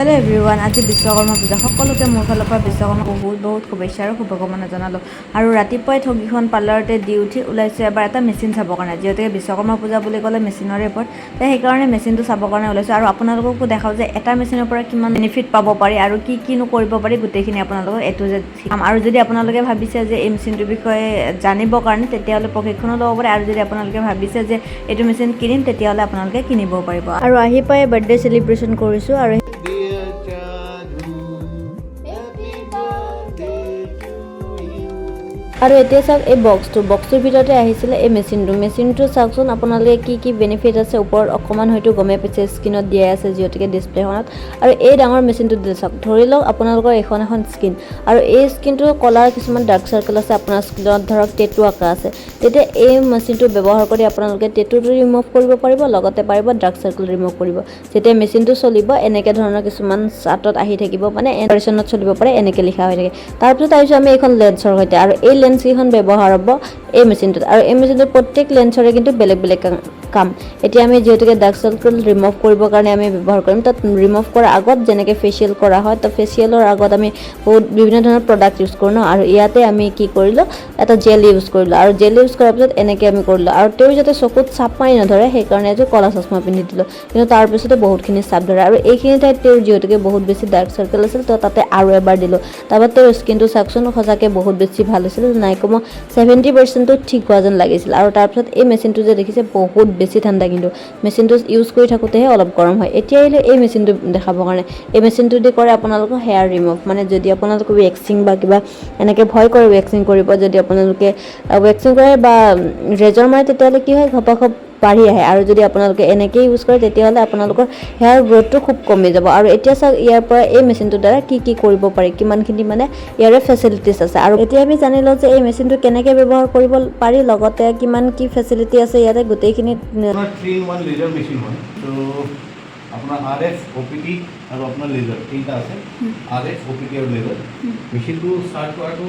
Hello' everyone, আজি বিশ্বকৰ্মা পূজা। সকলোকে মোৰ ফালৰ পৰা বিশ্বকৰ্মা বহুত বহুত শুভেচ্ছা আৰু শুভকামনা জনালোঁ। আৰু ৰাতিপুৱাই ঠগীখন পাৰ্লাৰতে দি উঠি ওলাইছোঁ এবাৰ এটা মেচিন চাবৰ কাৰণে। যিহেতুকে বিশ্বকৰ্মা পূজা বুলি ক'লে মেচিনৰে ওপৰত, তো সেইকাৰণে মেচিনটো চাবৰ কাৰণে ওলাইছোঁ। আৰু আপোনালোককো দেখাওঁ যে এটা মেচিনৰ পৰা কিমান বেনিফিট পাব পাৰি আৰু কি কিনো কৰিব পাৰি, গোটেইখিনি আপোনালোকক এ টু জেড শিকাম। আৰু যদি আপোনালোকে ভাবিছে যে এই মেচিনটোৰ বিষয়ে জানিবৰ কাৰণে, তেতিয়াহ'লে প্ৰশিক্ষণো ল'ব পাৰে। আৰু যদি আপোনালোকে ভাবিছে যে এইটো মেচিন কিনিম, তেতিয়াহ'লে আপোনালোকে কিনিবও পাৰিব। আৰু আহি পাই বাৰ্থডে চেলিব্ৰেশ্যন কৰিছোঁ আৰু Dear Charu, happy birthday to you. আৰু এতিয়া চাওক এই বক্সটো। বক্সটোৰ ভিতৰতে আহিছিলে এই মেচিনটো। মেচিনটো চাওকচোন আপোনালোকে, কি কি বেনিফিট আছে। ওপৰত অকণমান হয়তো গমেই পাইছে, স্ক্ৰীণত দিয়াই আছে যিহেতুকে ডিছপ্লেখনত। আৰু এই ডাঙৰ মেচিনটো দিলে চাওক, ধৰি লওক আপোনালোকৰ এইখন এখন স্কিন আৰু এই স্কিনটো কলাৰ কিছুমান ডাৰ্ক চাৰ্কেল আছে, আপোনাৰ স্কিনত ধৰক টেটু আঁকা আছে, তেতিয়া এই মেচিনটো ব্যৱহাৰ কৰি আপোনালোকে টেটুটো ৰিমুভ কৰিব পাৰিব, লগতে পাৰিব ডাৰ্ক চাৰ্কেল ৰিমুভ কৰিব। যেতিয়া মেচিনটো চলিব, এনেকৈ ধৰণৰ কিছুমান চাৰ্টত আহি থাকিব, মানে অপাৰেশ্যনত চলিব পাৰে, এনেকৈ লিখা হৈ থাকে। তাৰপিছত আহিছোঁ আমি এইখন লেন্সৰ সৈতে। আৰু এই লেন্সকেইখন ব্যৱহাৰ হ'ব এই মেচিনটোত। আৰু এই মেচিনটোত প্ৰত্যেক লেন্সৰে কিন্তু বেলেগ বেলেগ কাম। এতিয়া আমি যিহেতুকে ডাৰ্ক চাৰ্কেল ৰিমুভ কৰিবৰ কাৰণে আমি ব্যৱহাৰ কৰিম, তাত ৰিমুভ কৰাৰ আগত যেনেকৈ ফেচিয়েল কৰা হয়, তো ফেচিয়েলৰ আগত আমি বহুত বিভিন্ন ধৰণৰ প্ৰডাক্ট ইউজ কৰোঁ ন। আৰু ইয়াতে আমি কি কৰিলোঁ? এটা জেল ইউজ কৰিলোঁ। আৰু জেল ইউজ কৰাৰ পিছত এনেকৈ আমি কৰিলোঁ। আৰু তেওঁ যাতে চকুত চাপ মাৰি নধৰে, সেইকাৰণে এযোৰ ক'লা চশমা পিন্ধি দিলোঁ। কিন্তু তাৰপিছতে বহুতখিনি চাপ ধৰে। আৰু এইখিনি ঠাইত তেওঁৰ যিহেতুকে বহুত বেছি ডাৰ্ক চাৰ্কেল আছিল, তো তাতে আৰু এবাৰ দিলোঁ। তাৰপৰা তেওঁৰ স্কিনটো চাওকচোন, সঁচাকৈ বহুত বেছি ভাল হৈছিল। নাই কমেও 70%টো ঠিক হোৱা যেন লাগিছিল। আৰু তাৰপিছত এই মেচিনটো যে দেখিছে, বহুত বেছি ঠাণ্ডা, কিন্তু মেচিনটো ইউজ কৰি থাকোঁতেহে অলপ গৰম হয়। এতিয়া আহিলে এই মেচিনটো দেখাবৰ কাৰণে। এই মেচিনটো দি কৰে আপোনালোকৰ হেয়াৰ ৰিমুভ। মানে যদি আপোনালোকে ৱেক্সিং বা কিবা এনেকৈ ভয় কৰে ৱেক্সিং কৰিব, যদি আপোনালোকে ৱেক্সিং কৰে বা ৰেজৰ মাৰে, তেতিয়াহ'লে কি হয়, ঘপাঘপ বাঢ়ি আহে। আৰু যদি আপোনালোকে এনেকেই ইউজ কৰে, তেতিয়াহ'লে আপোনালোকৰ হেয়াৰ গ্ৰ'থটো খুব কমি যাব। আৰু এতিয়া চাওক, ইয়াৰ পৰা এই মেচিনটোৰ দ্বাৰা কি কি কৰিব পাৰি, কিমানখিনি মানে ইয়াৰে ফেচিলিটিছ আছে। আৰু এতিয়া আমি জানি লওঁ যে এই মেচিনটো কেনেকৈ ব্যৱহাৰ কৰিব পাৰি, লগতে কিমান কি ফেচিলিটি আছে ইয়াতে গোটেইখিনি। আপোনাৰ 3 in 1 laser machine হয়। ত' আপোনাৰ আৰ এফ, অ' পি টি আৰু আপোনাৰ লেজাৰ তিনিটা আছে। আৰ এফ, অ' পি টি আৰু লেজাৰ। মেচিনটো ষ্টাৰ্ট কৰাটো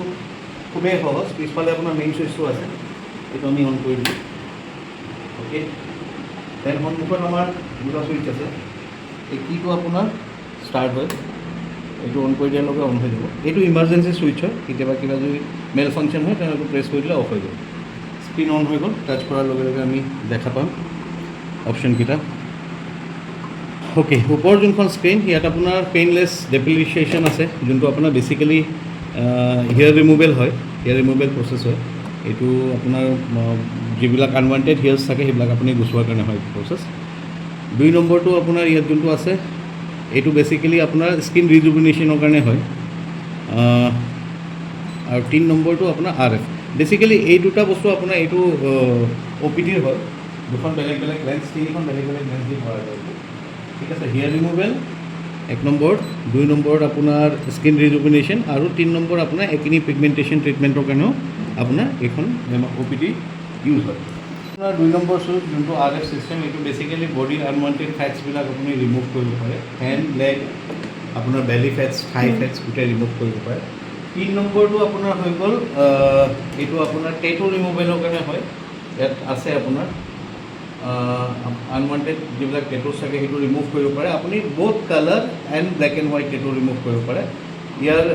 খুবেই সহজ। পিছফালে আপোনাৰ মেইন চুইচটো আছে, এইটো আমি অন কৰি দিলোঁ। অ'কে, then সন্মুখত আমাৰ দুটা চুইচ আছে। এই কিটো আপোনাৰ ষ্টাৰ্ট হয়, এইটো অন কৰি দিয়াৰ লগে অন হৈ যাব। এইটো ইমাৰ্জেঞ্চি চুইচ হয়। কেতিয়াবা কিবা যদি মেল ফাংচন হয়, তেনেকৈ প্ৰেছ কৰি দিলে অফ হৈ যাব। স্ক্ৰীণ অন হৈ গ'ল। টাচ কৰাৰ লগে লগে আমি দেখা পাম অপশ্যনকেইটা। অ'কে, ওপৰৰ যোনখন স্ক্ৰীণ, ইয়াত আপোনাৰ পেইনলেছ ডেপিলেশ্যন আছে, যোনটো আপোনাৰ বেচিকেলি হেয়াৰ ৰিমুভেল হয়, হেয়াৰ ৰিমুভেল প্ৰচেছ হয়। এইটো আপোনাৰ যিবিলাক আনৱান্টেড হেয়াৰ্ছ থাকে, সেইবিলাক আপুনি গুচোৱাৰ কাৰণে হয় প্ৰচেছ। 2 নম্বৰটো আপোনাৰ ইয়াত যোনটো আছে, এইটো বেচিকেলি আপোনাৰ স্কিন ৰিজুভিনেশ্যনৰ কাৰণে হয়। আৰু 3 নম্বৰটো আপোনাৰ আৰ এফ। বেচিকেলি এই দুটা বস্তু আপোনাৰ এইটো অ' পি টিৰ হয়। দুখন বেলেগ বেলেগ লেন্স, তিনিখন বেলেগ বেলেগ লেন্স দি কৰা যায় এইটো। ঠিক আছে, হেয়াৰ ৰিমুভেল 1 নম্বৰত, 2 নম্বৰত আপোনাৰ স্কিন ৰিজুভিনেশ্যন আৰু 3 নম্বৰ আপোনাৰ একিনি পিগমেণ্টেশ্যন ট্ৰিটমেণ্টৰ কাৰণেও আপোনাৰ এইখন অ' পি টি ইউজ হয়। আপোনাৰ 2 নম্বৰ চুইচ যোনটো আৰ এফ চিষ্টেম, এইটো বেচিকেলি বডিৰ আনৱান্টেড ফেটছবিলাক আপুনি ৰিমুভ কৰিব পাৰে। হেণ্ড, লেগ, আপোনাৰ বেলি ফেটছ, থাই ফেটছ গোটেই ৰিমুভ কৰিব পাৰে। 3 নম্বৰটো আপোনাৰ হৈ গ'ল, এইটো আপোনাৰ টেটু ৰিমুভেলৰ কাৰণে হয়। ইয়াত আছে আপোনাৰ আনৱান্টেড যিবিলাক টেটুছ থাকে, সেইটো ৰিমুভ কৰিব পাৰে। আপুনি বহুত colour and black and white tattoo remove কৰিব পাৰে। ইয়াৰ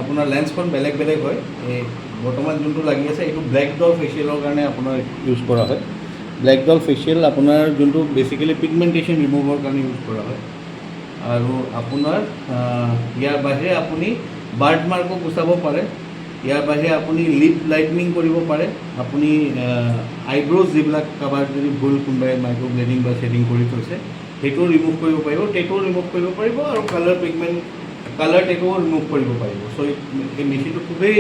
আপোনাৰ লেন্সখন বেলেগ বেলেগ হয়। এই বৰ্তমান যোনটো লাগি আছে, এইটো ব্লেক ডল ফেচিয়েলৰ কাৰণে আপোনাৰ ইউজ কৰা হয়। ব্লেক ডল ফেচিয়েল আপোনাৰ যোনটো বেচিকেলি পিগমেণ্টেশ্যন ৰিমুভৰ কাৰণে ইউজ কৰা হয়। আৰু আপোনাৰ ইয়াৰ বাহিৰে আপুনি বাৰ্থ মাৰ্কো গুচাব পাৰে। ইয়াৰ বাহিৰে আপুনি লিপ লাইটনিং কৰিব পাৰে। আপুনি আইব্ৰ'জ যিবিলাক কাৰোবাৰ যদি ভুল কোনোবাই মাইক্ৰ' ব্লেডিং বা শ্বেডিং কৰি থৈছে, সেইটোও ৰিমুভ কৰিব পাৰিব, টেটুও ৰিমুভ কৰিব পাৰিব আৰু কালাৰ পিগমেণ্ট, কালাৰ টেটুও ৰিমুভ কৰিব পাৰিব। চ' এই মেচিনটো খুবেই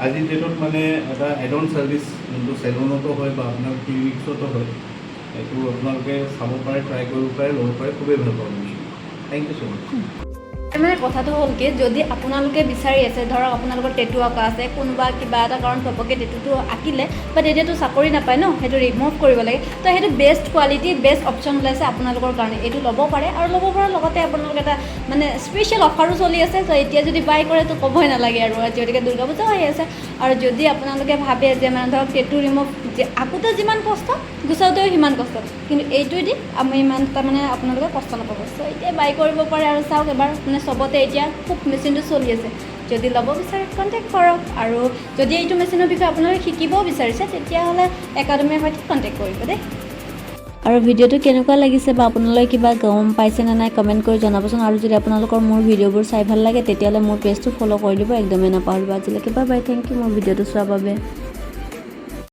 আজিৰ ডেটত মানে এটা এড অন ছাৰ্ভিচ, যোনটো চেলুনতো হয় বা আপোনাৰ ক্লিনিক্সতো হয়। এইটো আপোনালোকে চাব পাৰে, ট্ৰাই কৰিব পাৰে, ল'ব পাৰে। খুবেই ভাল পাব machine. Thank you so much. মানে কথাটো হ'ল কি, যদি আপোনালোকে বিচাৰি আছে, ধৰক আপোনালোকৰ টেটু আঁকা আছে, কোনোবা কিবা এটা কাৰণ ঘপককৈ টেটুটো আঁকিলে বা তেতিয়াতো চাকৰি নাপায় ন, সেইটো ৰিমুভ কৰিব লাগে, তো সেইটো বেষ্ট কোৱালিটি, বেষ্ট অপশ্যন ওলাইছে আপোনালোকৰ কাৰণে। এইটো ল'ব পাৰে। আৰু ল'ব পৰাৰ লগতে আপোনালোকে এটা মানে স্পেচিয়েল অফাৰো চলি আছে। তো এতিয়া যদি বাই কৰে তো ক'বই নালাগে। আৰু যিহেতুকে দুৰ্গা পূজাও আহি আছে। আৰু যদি আপোনালোকে ভাবে যে মানে ধৰক টেটু ৰিমুভ যে আকোঁতে যিমান কষ্ট, গুচাওঁতেও সিমান কষ্ট, কিন্তু এইটোৱেদি আমি ইমান তাৰমানে আপোনালোকে কষ্ট নাপাব। চ' এতিয়া বাই কৰিব পাৰে। আৰু চাওক এবাৰ, মানে চবতে এতিয়া খুব মেচিনটো চলি আছে। যদি ল'ব বিচাৰে, কণ্টেক্ট কৰক। আৰু যদি এইটো মেচিনৰ বিষয়ে আপোনালোকে শিকিবও বিচাৰিছে, তেতিয়াহ'লে একাডেমীৰ সৈতে কণ্টেক্ট কৰিব দেই। আৰু ভিডিঅ'টো কেনেকুৱা লাগিছে বা আপোনালোকে কিবা গম পাইছে নে নাই, কমেণ্ট কৰি জনাবচোন। আৰু যদি আপোনালোকৰ মোৰ ভিডিঅ'বোৰ চাই ভাল লাগে, তেতিয়াহ'লে মোৰ পেজটো ফ'ল' কৰি দিব একদমেই নাপাহৰিব। আজিলৈকে বাই বাই, thank U মোৰ ভিডিঅ'টো চোৱাৰ বাবে।